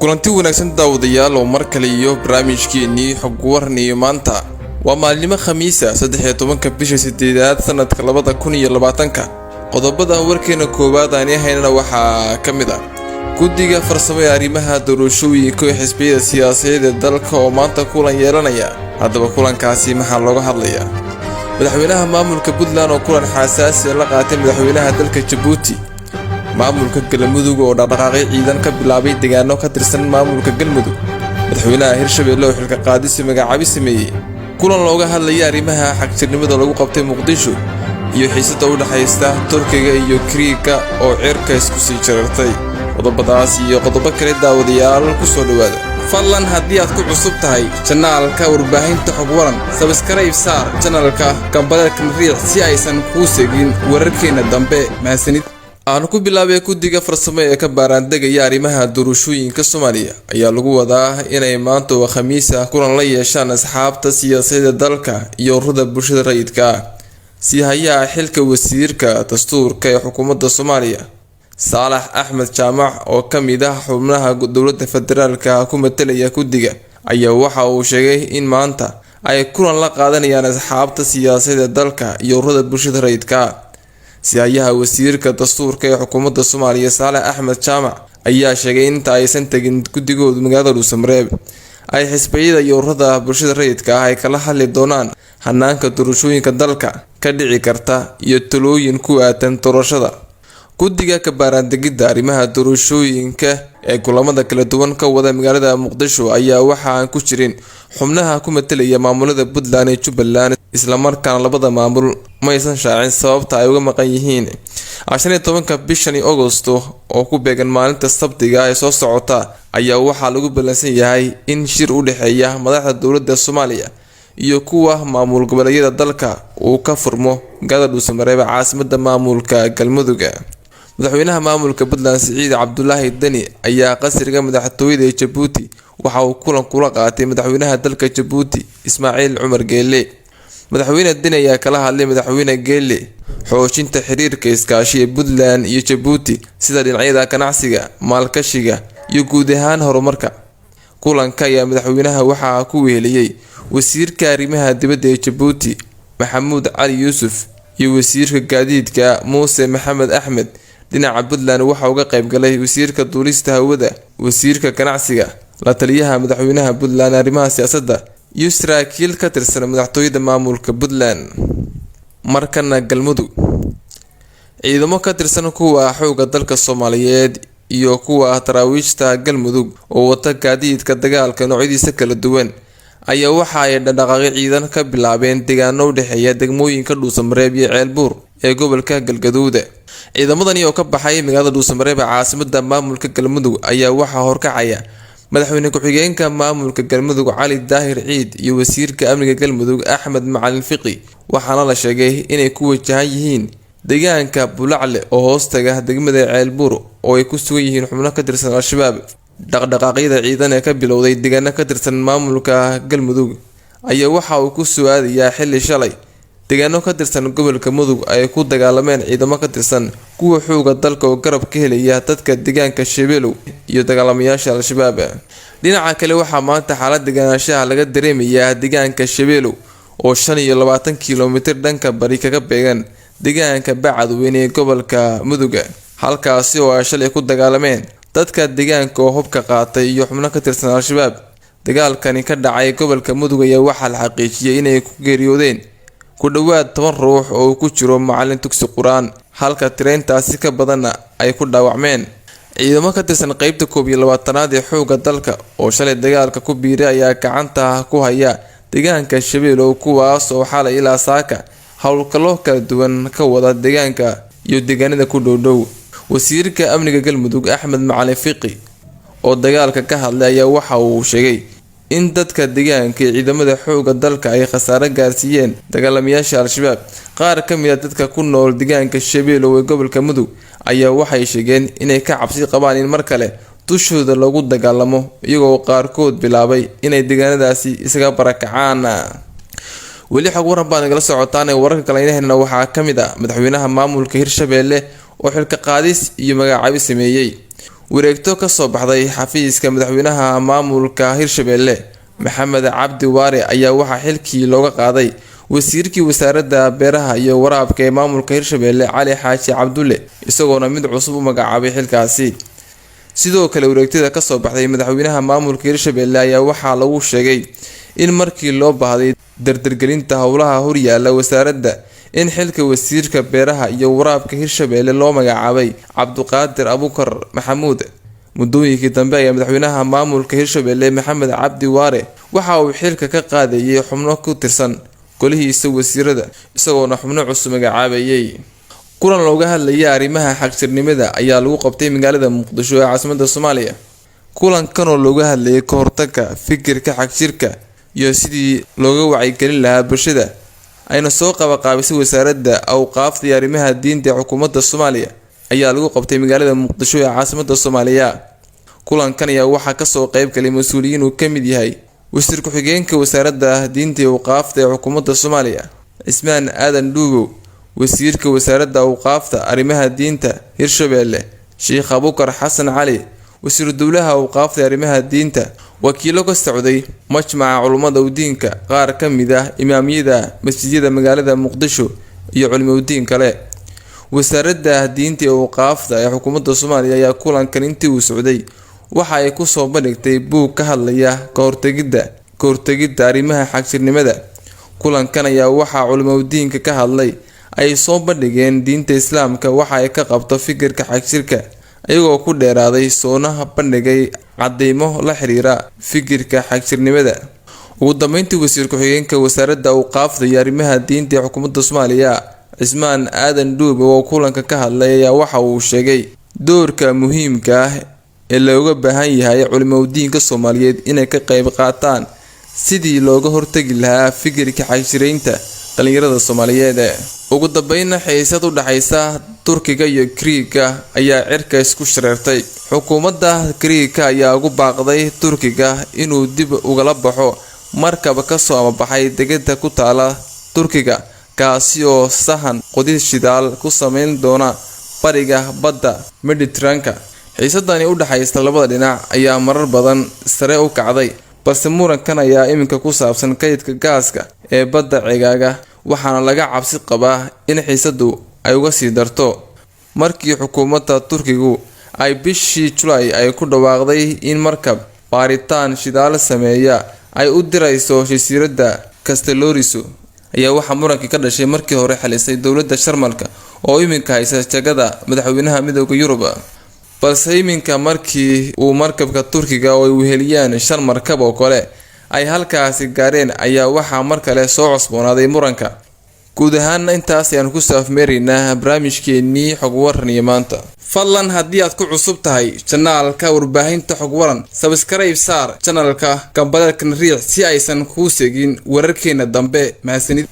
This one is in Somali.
Kulanti wanaagsan, daawadayaal, oo mar kale iyo barnaamijkeenii xog waran. Iyo maanta waa maalnimo Khamiisa, 13-ka bisha sideedaad, sanadka 2020-ka. Qodobada warkeena koowaad aan haynana waxaa ka mid ah guddiga farsamo ee arrimaha doorashooyinka ee xisbiyada siyaasadeed ee dalka oo maanta kulan yeelanaya. Haddaba, kulankaasi maxaa looga hadlayaa? Madaxweynaha maamulka Puntland oo kulan xasaasi la qaatay madaxweynaha dalka Jabuuti. Maamulka Galmudug oo dhaqdhaqaaqyo ciidan ka bilaabay deegaano ka tirsan maamulka Galmudug. Madaxweynaha Hirshabelle oo xilka qaadisi magacaabi sameeyey. Kulan looga hadlaya arrimaha xagjirnimada lagu qabtay Muqdisho. Iyo xiisada u dhexaysta Turkiga iyo Griiga oo cirka isku sii jarartay. Qodobadaas iyo qodobo kale, daawadayaal, ku soo dhowaada. Fadlan, haddii aad ku cusub tahay channelka warbaahinta Xog Waran, subscribe saar channelka, gambaleelkan riix si aysan kuu segin wararkeenna dambe. Mahadsanid. Aan ku bilaabay, guddiga farsamo ee ka baaraandegaya arrimaha doorashooyinka Soomaaliya ayaa lagu wadaa inay maanta oo Khamiisa kulan la yeeshaan asxaabta siyaasadeeda dalka iyo ururada bulshada rayidka ah. Siihayaha xilka wasiirka dastuurka ee xukuumadda Soomaaliya, Saalax Axmed Jaamac, oo ka mid ah xubnaha dowladda federaalka ku matalaya guddiga, ayaa waxa uu sheegay in maanta ay kulan la qaadanayaan asxaabta siyaasadeeda dalka iyo ururada bulshada rayidka ah. Siihayaha wasiirka dastuurka ee xukuumadda Soomaaliya, Saalax Axmed Jaamac, ayaa sheegay in inta aysan tegin guddigoodu magaalada Dhuusamareeb, ay xisbiyada iyo ururada bulshada rayidka ah ay kala hadli doonaan hanaanka doorashooyinka dalka ka dhici karta iyo talooyin ku aadan doorashada. Guddiga ka baaraandegidda arrimaha doorashooyinka ee kulamada kala duwan ka wada magaalada Muqdisho ayaa waxa aan ku jirin xubnaha ku matalaya maamulada Puntland ee Jubbaland, islamarkaana labada maamul maysan shaacin sababta ay uga maqan yihiin. 15-ka bishani Agosto oo ku beegan maalinta Sabtiga ee soo socota ayaa waxaa lagu ballansan yahay in shir u dhexeeya madaxda dowladda Soomaaliya iyo kuwa maamul goboleedyada dalka uu ka furmo magaalada Dhuusamareeb, caasimada maamulka Galmudug. Madaxweynaha maamulka Puntland, Siciid Cabdulaahi Deni, ayaa qasriga madaxtooyada ee Jabuuti waxa uu kulan kula qaatay madaxweynaha dalka Jabuuti, Ismaaciil Cumar Geele. Madaxweyne Deni ayaa kala hadlay madaxweyne Geele xoojinta xiriirka iskaashi ee Puntland iyo Jabuuti, sida dhinacyada ganacsiga, maalgashiga iyo guud ahaan horumarka. Kulanka ayaa madaxweynaha waxaa ku weheliyey wasiirka arrimaha dibadda ee Jabuuti, Maxamuud Cali Yuusuf, iyo wasiirka gaadiidka, Muuse Maxamed Axmed. Dhinaca Puntland waxaa uga qaybgalay wasiirka duulista hawada, wasiirka ganacsiga, la taliyaha madaxweynaha Puntland arrimaha siyaasadda iyo saraakiil ka tirsan madaxtooyada maamulka Puntland. Markana Galmudug. Ciidamo ka tirsan kuwa xoogga dalka Soomaaliyeed iyo kuwa daraawiishta Galmudug oo wata gaadiidka dagaalka noocyadiisa kala duwan ayaa waxa ay dhaqdhaqaaqyo ciidan ka bilaabeen deegaano u dhexeeya degmooyinka Dhuusamareeb iyo Ceelbuur ee gobolka Galgaduud. Ciidamadani oo ka baxay magaalada Dhuusamareeb ee caasimada maamulka Galmudug ayaa waxaa horkacaya madaxweyne ku-xigeenka maamulka Galmudug, Cali Daahir Ciid, iyo wasiirka amniga Galmudug, Axmed Macalin Fiqi, waxaana la sheegay inay ku wajahan yihiin deegaanka Bulacle oo hoostaga degmada Ceelbuur oo ay ku sugan yihiin xubno ka tirsan Al-Shabaab. Dhaqdhaqaaqyada ciidan ee ka bilowday deegaano ka tirsan maamulka Galmudug ayaa waxa uu ku soo aadayaa xilli shalay deegaano ka tirsan gobolka Mudug ay ku dagaalameen ciidamo ka tirsan kuwa xooga dalka oo garab ka helaya dadka deegaanka Shabeelow iyo dagaalamayaasha Al-Shabaab. Dhinaca kale, waxaa maanta xaalad deganaanshaha laga dareemayaa deegaanka Shabeelow oo 25 kilomitir dhanka bari kaga beegan deegaanka Bacadweyne ee gobolka Mudug, halkaasi oo ay shalay ku dagaalameen dadka deegaanka oo hubka qaatay iyo xubno ka tirsan Al-Shabaab. Dagaalkani ka dhacay gobolka Mudug ayaa waxaa la xaqiijiyay inay ku geeriyoodeen ku dhowaad 10 ruux oo uu ku jiro macalin dugsi Qur-aan, halka tireyntaasi ka badanna ay ku dhaawacmeen. Ciidamo ka tirsan qeybta 21aad ee xoogga dalka oo shalay dagaalka ku biiray ayaa gacanta ku haya deegaanka Shabeelow, kuwaas oo xalay ilaa saaka howlgallo kala duwan ka wada deegaanka iyo deegaanada ku dhowdhow. Wasiirka amniga Galmudug, Axmed Macalin Fiqi, oo dagaalka ka hadlay ayaa waxa uu sheegay in dadka deegaanka iyo ciidamada xoogga dalka ay khasaare gaarsiiyeen dagaalamayaasha Al-Shabaab. Qaar ka mid ah dadka ku nool deegaanka Shabeelow ee gobolka Mudug ayaa waxay sheegeen inay ka cabsi qabaan in mar kale dushooda lagu dagaalamo, iyagoo qaarkood bilaabay inay deegaanadaasi isaga barakacaan. Weli Xog Waran baa nagala socotaan. Ee wararka kale ayna waxaa ka mid ah madaxweynaha maamulka Hirshabelle oo xilka qaadis iyo magacaabi sameeyey. Wareegto kasoo baxday xafiiska madaxweynaha maamulka Hirshabelle Maxamed Cabdi Waare ayaa waxaa xilkii looga qaaday wasiirkii wasaaradda beeraha iyo waraabka ee maamulka Hirshabelle Cali Xaaji Cabdulle, isagoona mid cusub u magacaabay xilkaasi. Sidoo kale, wareegtada kasoo baxday madaxweynaha maamulka Hirshabelle ayaa waxaa lagu sheegay in markii loo baahday dardargelinta howlaha horyaala wasaaradda, in xilka wasiirka beeraha iyo waraabka Hirshabelle loo magacaabay Cabduqaadir Abukar Maxamuud. Muddooyinkii dambe ayaa madaxweynaha maamulka Hirshabelle Maxamed Cabdi Waare waxa uu xilka ka qaadayay xubno ku tirsan golihiisa wasiirada, isagoona xubno cusub magacaabayay. Kulan looga hadlaya arrimaha xagjirnimada ayaa lagu qabtay magaalada Muqdisho ee caasimada Soomaaliya. Kulankan oo looga hadlayay ka hortagga fikirka xagjirka iyo sidii looga wacyigelin lahaa bulshada, ayna soo qabaqaabisay Wasaaradda Awqaafta iyo Arrimaha Diinta ee xukuumadda Soomaaliya, ayaa lagu qabtay magaalada Muqdisho ee caasimada Soomaaliya. Kulankan ayaa waxaa kasoo qeyb galay mas-uuliyiin uu ka mid yahay wasiir ku-xigeenka Wasaaradda Diinta iyo Awqaafta ee xukuumadda Soomaaliya Cismaan Aadan Dhuubow, wasiirka Wasaaradda Awqaafta Arrimaha Diinta Hirshabelle Sheekh Abukar Xasan Cali, wasiiru dowlaha Awqaafta Arrimaha Diinta, wakiilo ka socday Majmaca Culummada Udiinka, qaar ka mid ah imaamyada masjidyada magaalada Muqdisho iyo culimaudiin kale. Wasaaradda Diinta iyo Awqaafta ee xukuumadda Soomaaliya ayaa kulankan intii uu socday waxa ay kusoo bandhigtay buug ka hadlaya kahortegidda arrimaha xagjirnimada. Kulankan ayaa waxaa culimaudiinka ka hadlay ay soo bandhigeen diinta Islaamka waxa ay ka qabto fikirka xagjirka, iyagoo ku dheeraaday soona bandhigay cadeymo la xiriira fikirka xagjirnimada. Ugu dambeyntii, wasiir ku-xigeenka Wasaaradda Awqaafta iyo Arrimaha Diinta ee xukuumadda Soomaaliya Cismaan Aadan Dhuube oo kulanka ka hadlay ayaa waxa uu sheegay doorka muhiimka ah ee looga baahan yahay culimaudiinka Soomaaliyeed inay ka qeyb qaataan sidii looga hortagi lahaa fikirka xagjiraynta dhalinyarada Soomaaliyeed. Ugu dambeynna, xiisad u dhexaysa Turkiga iyo Griiga ayaa cirka isku shareertay. Xukuumadda Griiga ayaa ugu baaqday Turkiga inuu dib ugala baxo markab kasoo amabaxay degada ku taala Turkiga, kaasi oo sahan qodis shidaal ku sameyn doona bariga badda Mediterranean-ka. Xiisadani u dhexaysa labada dhinac ayaa marar badan sare u kacday, balse murankan ayaa iminka ku saabsan kaydka gaaska ee badda ceegaaga, waxaana laga cabsi qabaa in xiisadu ay uga sii darto markii xukuumadda Turkigu ay bishii Julaay ay ku dhawaaqday in markab baaritaan shidaal sameeya ay u dirayso jasiiradda Kastellorizo. Ayaa waxaa murankii ka dhashay markii hore xalisay dowladda Sharmalka oo iminka haysa jagada madaxweynaha Midooda Yurub. Balse iminka markii uu markabka Turkiga oo ay weheliyaan shan markab oo kale ay halkaasi gaareen, ayaa waxaa mar kale soo cusboonaaday muranka. Guud ahaana intaas ayaan kusoo afmeeraynaa barnaamijkeenii Xog Waran iyo maanta. Fadlan haddii aad ku cusub tahay channel-ka warbaahinta Xog Waran, subscribe saar channel-ka, gambaleelkan riix si aysan kuu segin wararkeena dambe. Mahadsanid.